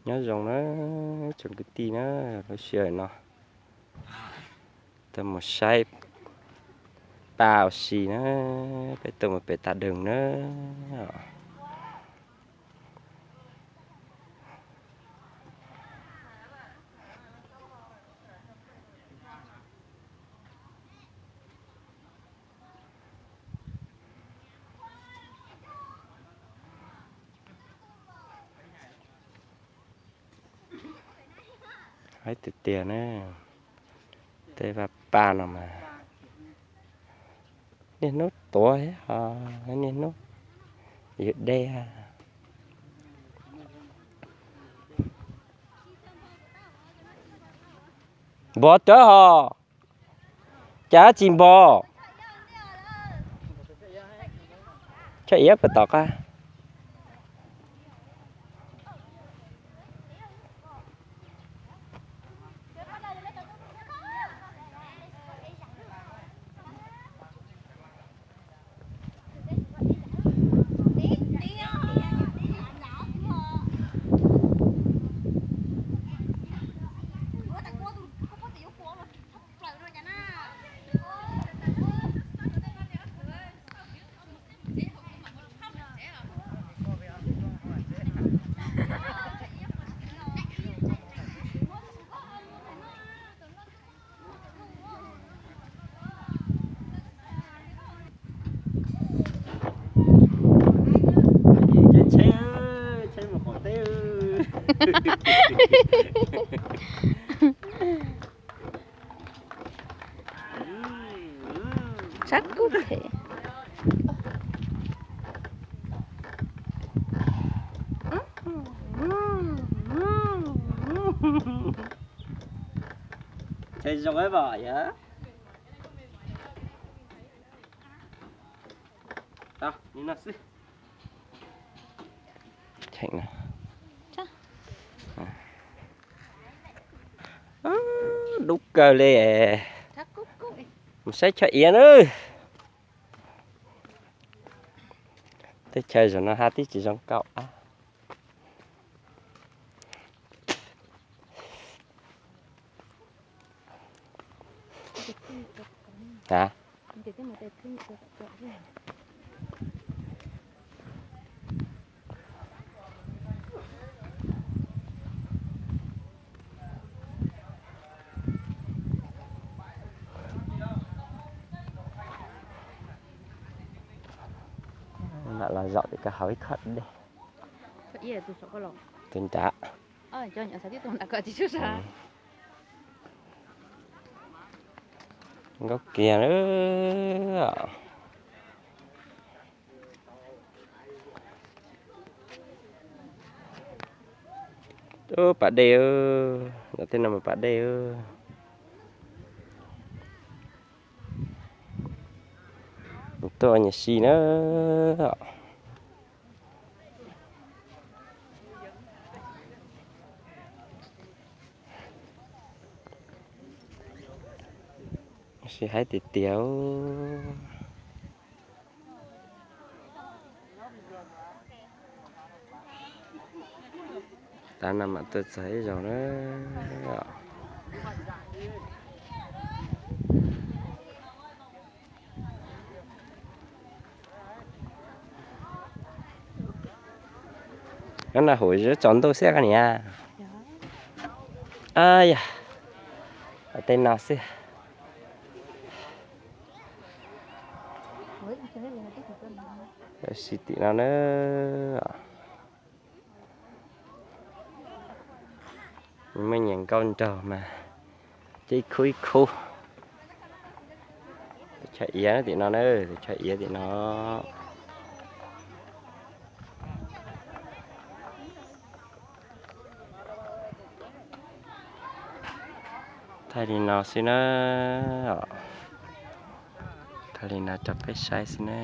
Nyob zoo na, tsoom kwv tij na, lub sij hawm no tuaj mus saib paj ua si na, peb tuaj mus pem tas deeg na. Haib tiag tiag na, tej vaj paj no mas niaj hnub tuav thiab ho niaj hnub yws dej. Npog rawv ho, cas tsis npog? Choj iav puas tom qab? Tsheb, tsheb mus qaum teb. Sab kub phem. Tsheb zoo ib vam yom. Dub kawg li. Mus saib chaw iav nawb. Teb chaws zaum no haj tib tsis zoo nkauj ab. Mam los zaum tim koj hauv ib khob dej. Tus nrad. Nkauj kiag. Ub, pas dej, tej no mas pas dej. Tuaj nyiam si na. Sib haib tiag tiag. Tav no mam tuaj txog ib zaug na. Nyob na, hum zov tsaus ntuj xwb koj niam. Yog, tej no xwb. Tab sis tim no na, muaj nyiam nkauj nraug mas cia ib khub ib khub. Tus chaw iav tim no na, tus chaw iav tim no. Thaij li no xwb na. Thaij li no rau peb saib xwb na.